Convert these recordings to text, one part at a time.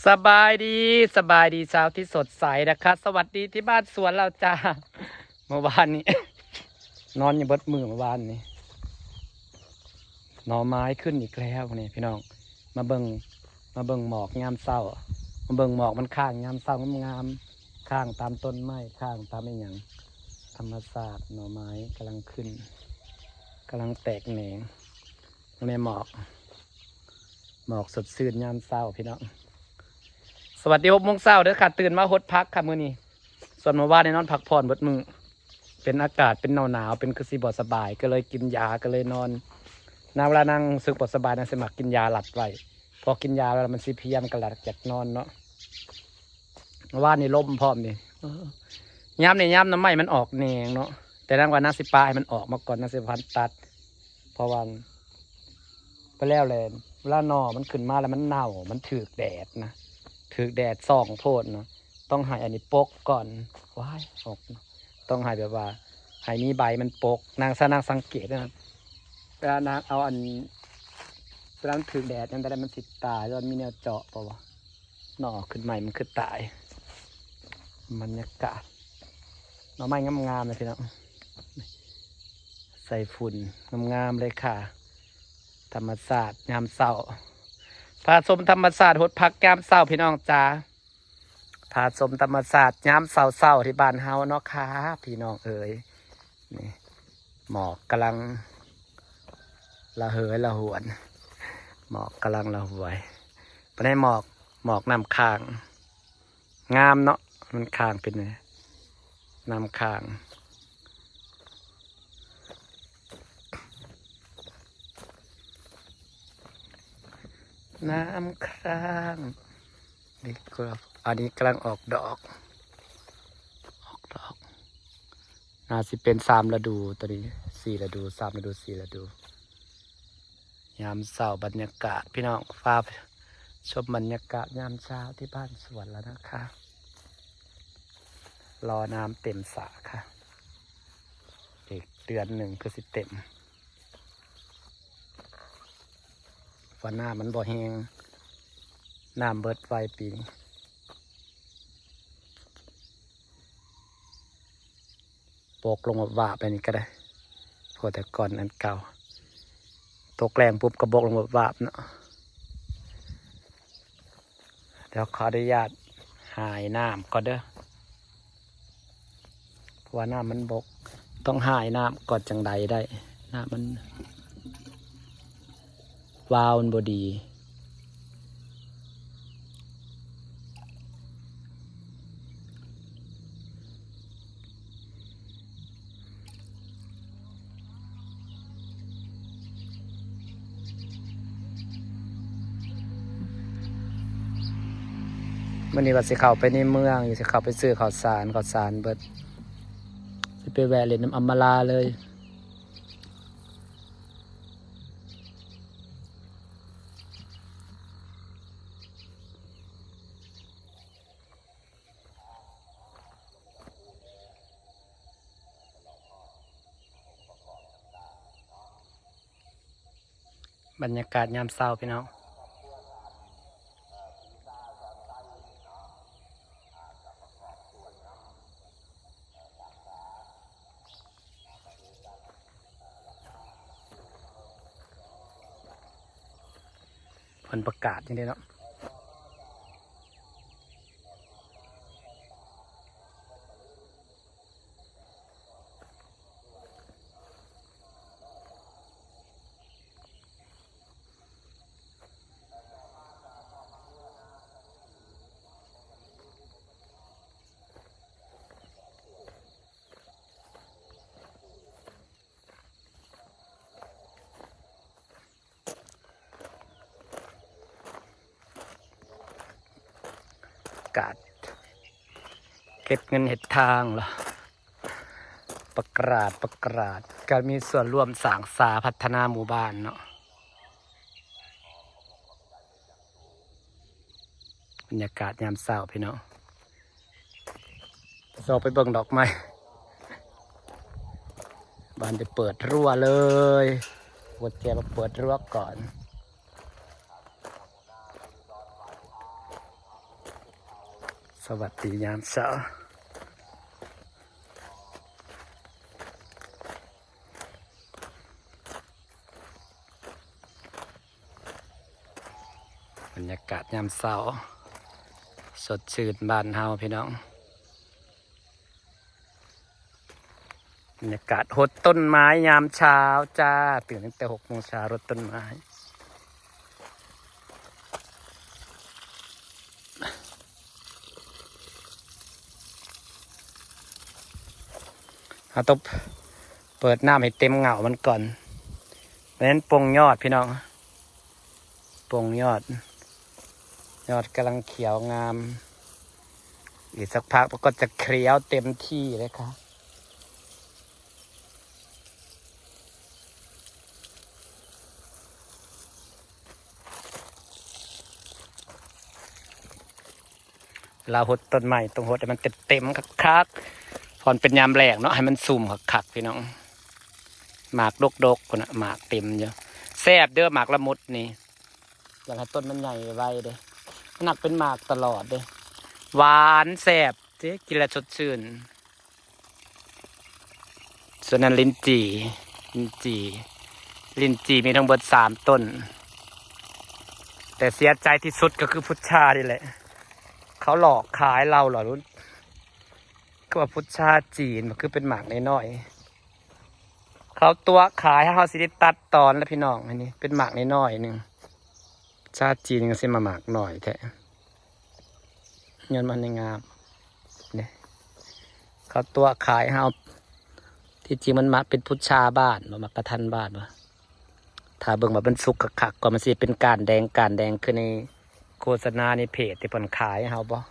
ສະບາຍດີ ສະບາຍດີເຊົ້າທີ່ສົດໃສນະຄະ. ສະຫວັດດີທີ່ບ້ານສວນລາວຈ້າ. ເມື່ອວານນີ້ ນອນຢູ່ເບິດມື້ເມື່ອວານນີ້. ໜໍ່ໄມ້ຂຶ້ນອີກແລ້ວນີ້ພີ່ນ້ອງ. ມາເບິ່ງ ມາເບິ່ງໝອກຍາມເຊົ້າ ມາເບິ່ງໝອກມັນຄ້າງຍາມເຊົ້າງາມໆ ຄ້າງຕາມຕົ້ນໄມ້ ຄ້າງຕາມອີ່ຫຍັງ. ທຳມະຊາດ ໜໍ່ໄມ້ກຳລັງຂຶ້ນ ກຳລັງແຕກແໜງ. ໃນໝອກ ໝອກສົດຊື່ນຍາມເຊົ້າພີ່ນ້ອງ. ສະຫວັດດີຫົກໂມງເຊົ້າເດີຄ່ະ. ຕື່ນມາຫົດຜັກຄ່ະມື້ນີ້. ສ່ວນເມື່ອວານນີ້ນອນພັກຜ່ອນເບິດມື້. ເປັນອາກາດເປັນໜາວໆ ເປັນຄືຊິບໍ່ສະບາຍ ກໍເລີຍກິນຢາ ກໍເລີຍນອນ. ນາງເວລານາງຮູ້ສຶກບໍ່ສະບາຍ ນາງຊິມັກກິນຢາລັດໄວ້. ພໍກິນຢາແລ້ວມັນຊິເພຍ ມັນກໍຫຼັກຢາກນອນເນາະ. ວານນີ້ລົມພ້ອມນີ້. ເອີ ຍາມນີ້ຍາມໜໍ່ໄມ້ມັນອອກແໜງເນາະ. ແຕ່ນາງວ່ານາງຊິປະໃຫ້ມັນອອກມາກ່ອນ ນາງຊິບໍ່ທັນຕັດ. ເພາະວ່າ ໄປແລ້ວແຫຼະ ເວລາໜໍ່ມັນຂຶ້ນມາແລ້ວມັນເນົ່າ ມັນຖືກແດດນະ ຖືກແດດສ່ອງໂພດນະ. ຕ້ອງໃຫ້ອັນນີ້ປົກກ່ອນ. ວ້າຍ ອອກ ຕ້ອງໃຫ້ແບບວ່າ ໃຫ້ມີໃບມັນປົກ. ນາງ ຊະ ນາງສັງເກດນະ ເວລານາງເອົາອັນ ເວລາມັນຖືກແດດຍາມໃດມັນຊິຕາຍ ແລ້ວມັນມີແນວເຈາະບໍ່ວະ. ໜໍ່ຂຶ້ນໃໝ່ມັນຄືຕາຍ. ບັນຍາກາດ ໜໍ່ໄມ້ງາມໆ ເລີຍພີ່ນ້ອງ. ໃສ່ຝຸ່ນງາມໆ ເລີຍຄ່ະ. ທຳມະຊາດຍາມເຊົ້າ ພາຊົມທຳມະຊາດຫົດຜັກຍາມເຊົ້າພີ່ນ້ອງຈ໋າ. ພາຊົມທຳມະຊາດຍາມເຊົ້າໆ ທີ່ບ້ານເຮົາເນາະຄ່ະ ພີ່ນ້ອງເອີຍ. ນີ້ ໝອກກຳລັງລະເຫີຍລະຫວນ ໝອກກຳລັງລະຫວຍ. ປານໃດໝອກ ໝອກນ້ຳຄ້າງ ງາມເນາະ. ມັນຄ້າງເປັນນ້ຳຄ້າງ ນ້ຳຄ້າງ. ນີ້ກໍ ອັນນີ້ກຳລັງອອກດອກ ອອກດອກ. ໜ້າຊິເປັນສາມລະດູ ໂຕນີ້ສີ່ລະດູ ສາມລະດູ ສີ່ລະດູ. ຍາມເຊົ້າບັນຍາກາດ ພີ່ນ້ອງ ພາຊົມບັນຍາກາດຍາມເຊົ້າທີ່ບ້ານສວນແລ້ວນະຄະ. ລໍນ້ຳເຕັມສະຄ່ະ. ອີກເດືອນໜຶ່ງຄືຊິເຕັມ. ວ່ານ້ຳມັນບໍ່ແຮງ ນ້ຳເບິດໄວປີນີ້. ບົກລົງວາບໆ ແບບນີ້ກໍໄດ້ ເພາະແຕ່ກ່ອນອັນເກົ່າ ຕົກແລ້ງປຸບກໍບົກລົງວາບໆ ເນາະ. ດຽວຂໍອະນຸຍາດຫາຍນ້ຳກ່ອນເດີ ເພາະວ່ານ້ຳມັນບົກ ຕ້ອງຫາຍນ້ຳກ່ອນຈັ່ງໃດໄດ້ ນ້ຳມັນ ວາວມັນບໍ່ດີ. ມື້ນີ້ວ່າຊິເຂົ້າໄປໃນເມືອງຢູ່ ຊິເຂົ້າໄປຊື້ເຂົ້າສານ ເຂົ້າສານເບິດ ຊິໄປແວະຫຼິ້ນນຳອຳມາລາເລີຍ. ບັນຍາກາດຍາມເຊົ້າພີ່ນ້ອງ. ເພິ່ນປະກາດຈັ່ງໃດເນາະ. ກາດເກັບເງິນເຮັດທາງລະ ປະກາດ ປະກາດ ການມີສ່ວນຮ່ວມສ້າງສາພັດທະນາໝູ່ບ້ານເນາະ. ບັນຍາກາດຍາມເຊົ້າພີ່ນ້ອງ ຊອກໄປເບິ່ງດອກໄມ້ ບ້ານໄດ້ເປີດຮົ້ວເລີຍ ກົດແຈມາເປີດຮົ້ວກ່ອນ. ສະຫວັດດີຍາມເຊົ້າ. ບັນຍາກາດຍາມເຊົ້າ ສົດຊື່ນບ້ານເຮົາພີ່ນ້ອງ. ບັນຍາກາດຫົດຕົ້ນໄມ້ຍາມເຊົ້າຈ້າ, ຕື່ນຕັ້ງແຕ່ຫົກໂມງເຊົ້າ ຫົດຕົ້ນໄມ້. ເຮົາຕ້ອງເປີດນ້ຳໃຫ້ເຕັມເຫງົ້າມັນກ່ອນ. ແມ່ນປົ່ງຍອດພີ່ນ້ອງ, ປົ່ງຍອດ, ຍອດກຳລັງຂຽວງາມ. ອີກສັກພັກມັນກໍຈະຂຽວເຕັມທີ່ເລີຍຄ່ະ. ເວລາຫົດຕົ້ນໄມ້ຕ້ອງຫົດໃຫ້ມັນເຕັມໆ ຄັກໆ ເພາະມັນເປັນຍາມແລ້ງເນາະ, ໃຫ້ມັນຊຸ່ມຄັກໆ ພີ່ນ້ອງ. ໝາກດົກໆ ພຸ້ນນະ, ໝາກເຕັມຢູ່. ແຊບເດີ້ ໝາກລະມຸດນີ້. ຢາກໃຫ້ຕົ້ນມັນໃຫຍ່ໄວເດ້, ມັນຫາກເປັນໝາກຕະຫຼອດເດ້. ຫວານແຊບເດ້, ກິນແລ້ວສົດຊື່ນ. ສ່ວນນັ້ນລິນຈີ່, ລິນຈີ່, ລິນຈີ່ມີທັງເບິດສາມຕົ້ນ, ແຕ່ເສຍໃຈທີ່ສຸດກໍຄືພຸດຊານີ້ແຫຼະ. ເຂົາຫຼອກຂາຍເຮົາເຫລອ? ຄືວ່າພຸດຊາຈີນ ມັນຄືເປັນໝາກນ້ອຍໆ. ເຂົາຕົວະຂາຍ ເຮົາຊິໄດ້ຕັດຕອນແລ້ວພີ່ນ້ອງ. ອັນນີ້ເປັນໝາກນ້ອຍໆ ໜຶ່ງ, ຊາຈີນຍັງຊິມາໝາກນ້ອຍແທ້. ຍ້ອນມັນຍັງງາມເດ້, ເຂົາຕົວະຂາຍເຮົາ. ທີ່ຈິງມັນໝາກເປັນພຸດຊາບ້ານບໍ່, ໝາກກະທັນບ້ານບໍ່. ຖ້າເບິ່ງວ່າມັນສຸກຄັກໆ ກວ່າມັນຊິເປັນກ້ານແດງ, ກ້ານແດງຄືໃນໂຄສະນາໃນເພຈທີ່ເພິ່ນຂາຍໃຫ້ເຮົາບໍ່?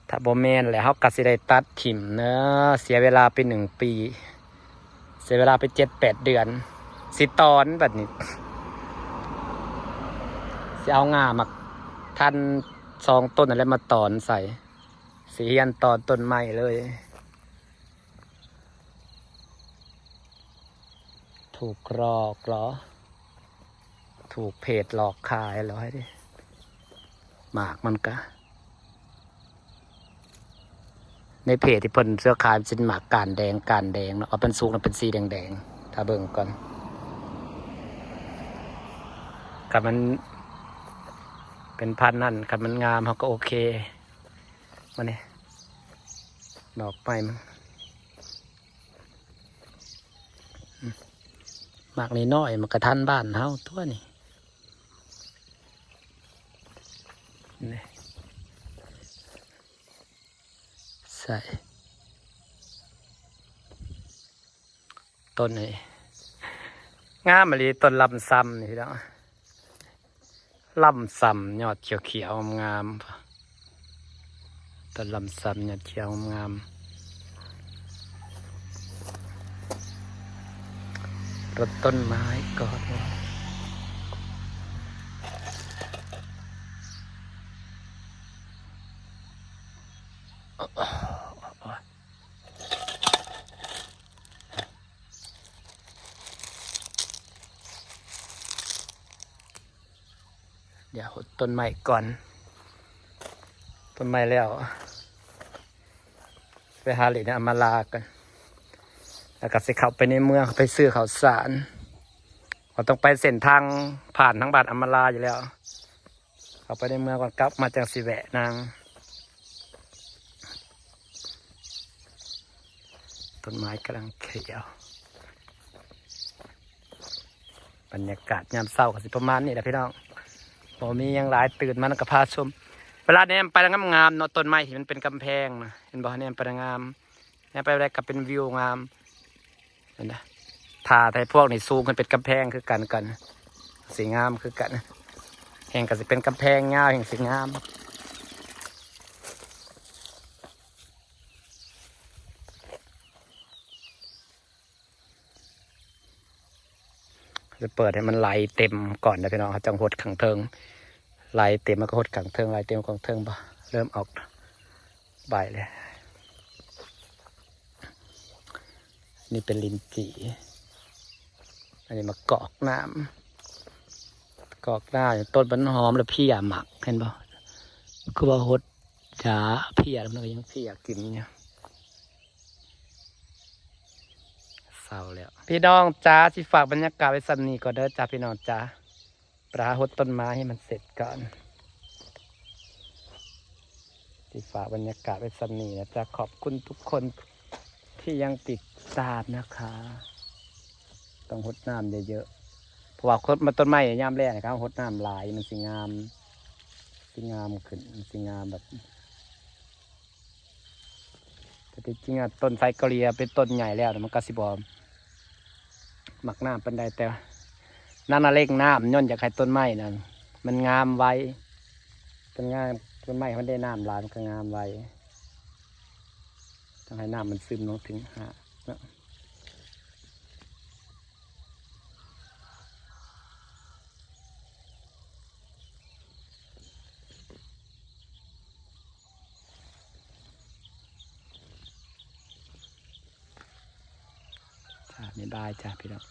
ຖ້າບໍ່ແມ່ນແລ້ວ ເຮົາກໍຊິໄດ້ຕັດຖິ້ມເນາະ, ເສຍເວລາໄປໜຶ່ງປີ, ເສຍເວລາໄປເຈັດແປດເດືອນ. ຊິຕອນບັດນີ້, ຊິເອົາງ່າໝາກທັນສອງຕົ້ນນັ້ນແຫຼະມາຕອນໃສ່, ຊິຮຽນຕອນຕົ້ນໃໝ່ເລີຍ. ຖືກຫຼອກເຫລອ? ຖືກເພຈຫຼອກຂາຍເຫລອ? ໃຫ້ເດ້ ໝາກມັນກະ ໃນເພຈທີ່ເພິ່ນເຊື່ອຂາຍ ເປັນໝາກກ້ານແດງ, ກ້ານແດງເນາະ, ເອົາເປັນສຸກນະ ເປັນສີແດງໆ. ຖ້າເບິ່ງກ່ອນ, ຄັນມັນເປັນພັນນັ້ນ, ຄັນມັນງາມ ເຮົາກໍໂອເຄ. ມານີ້ ດອກໄມ້ມັນ ໝາກນ້ອຍໆ ໝາກກະທັນບ້ານເຮົາຕົວະນີ້. ນີ້ ໃສ່ ຕົ້ນນີ້ງາມອີ່ຫຼີ, ຕົ້ນລຳຊຳນີ້ພີ່ນ້ອງ. ລຳຊຳຍອດຂຽວໆງາມໆ, ຕົ້ນລຳຊຳຍອດຂຽວງາມໆ. ຫົດຕົ້ນໄມ້ກ່ອນ. ດຽວຫົດຕົ້ນໄມ້ກ່ອນ, ຕົ້ນໄມ້ແລ້ວ ໄປຫາຫຼິ້ນອຳມາລາກັນ, ແລ້ວກໍຊິເຂົ້າໄປໃນເມືອງ ໄປຊື້ເຂົ້າສານ. ເຮົາຕ້ອງໄປເສັ້ນທາງຜ່ານທາງບ້ານອຳມາລາຢູ່ແລ້ວ. ເຂົ້າໄປໃນເມືອງກ່ອນ, ກັບມາຈັ່ງຊິແວະນາງ. ຕົ້ນໄມ້ກຳລັງຂຽວ. ບັນຍາກາດຍາມເຊົ້າກໍຊິປະມານນີ້ແຫຼະພີ່ນ້ອງ, ບໍ່ມີຫຍັງຫຼາຍ, ຕື່ນມາແລ້ວກໍພາຊົມ. ເວລາແນມໄປແລ້ວງາມໆເນາະ, ຕົ້ນໄມ້ທີ່ມັນເປັນກຳແພງນະ, ເຫັນບໍ່, ແນມໄປແລ້ວງາມ. ແນມໄປໃດກໍເປັນວິວງາມ. ເຫັນນະ? ຖ້າໃຫ້ພວກນີ້ສູງຂຶ້ນເປັນກຳແພງຄືກັນ, ກັນ ຊິງາມຄືກັນ. ແຮ່ງກໍຊິເປັນກຳແພງຍາວ, ແຮ່ງຊິງາມ. ຈະເປີດໃຫ້ມັນໄຫຼເຕັມກ່ອນນະພີ່ນ້ອງ, ເຮົາຈັ່ງຫົດຂ້າງເທິງ. ໄຫຼເຕັມ ມັນກໍຫົດຂ້າງເທິງ, ໄຫຼເຕັມຂ້າງເທິງ. ບໍ່ ເລີ່ມອອກໃບແລ້ວ. ນີ້ເປັນລິນຈີ່, ອັນນີ້ມາກອກນ້ຳ, ກອກນ້ຳ. ຕົ້ນມັນຫອມ ແລ້ວເພຍໝັກ, ເຫັນບໍ່? ຄືວ່າຫົດ ຈາເພຍ ແລ້ວມັນກໍຍັງເພຍກິນຢູ່. ເຊົາແລ້ວ ພີ່ນ້ອງຈ໋າ ຊິຝາກບັນຍາກາດໄວ້ສ່ຳນີ້ກ່ອນເດີຈ້າ ພີ່ນ້ອງຈ໋າ. ໄປຫາຫົດຕົ້ນໄມ້ໃຫ້ມັນເສັດກ່ອນ. ຊິຝາກບັນຍາກາດໄວ້ສ່ຳນີ້ນະຈ໋າ. ຂອບຄຸນທຸກຄົນທີ່ຍັງຕິດຕາມນະຄະ. ຕ້ອງຫົດນ້ຳເຍີະໆ ເພາະວ່າຄົນ ມັນ ຕົ້ນໄມ້ຍາມແລ້ງ ຖ້າເຮົາຫົດນ້ຳຫຼາຍ ມັນຊິງາມ ຊິງາມຂຶ້ນ ມັນຊິງາມແບບ ແຕ່ທີ່ຈິງອະ ຕົ້ນໄຊໂກເລຍເປັນຕົ້ນໃຫຍ່ແລ້ວນະ ມັນກໍຊິບໍ່ມັກນ້ຳປານໃດ ແຕ່ນາງນະເລັ່ງນ້ຳ ຍ້ອນຢາກໃຫ້ຕົ້ນໄມ້ນັ້ນມັນງາມໄວ. ຕົ້ນງາມ ຕົ້ນໄມ້ມັນໄດ້ນ້ຳຫຼາຍ ມັນກໍງາມໄວ. ຕ້ອງໃຫ້ນ້ຳມັນຊຶມລົງເຖິງຮາກເນາະ. ຈ້າ ບາຍບາຍຈ້າ ພີ່ນ້ອງ.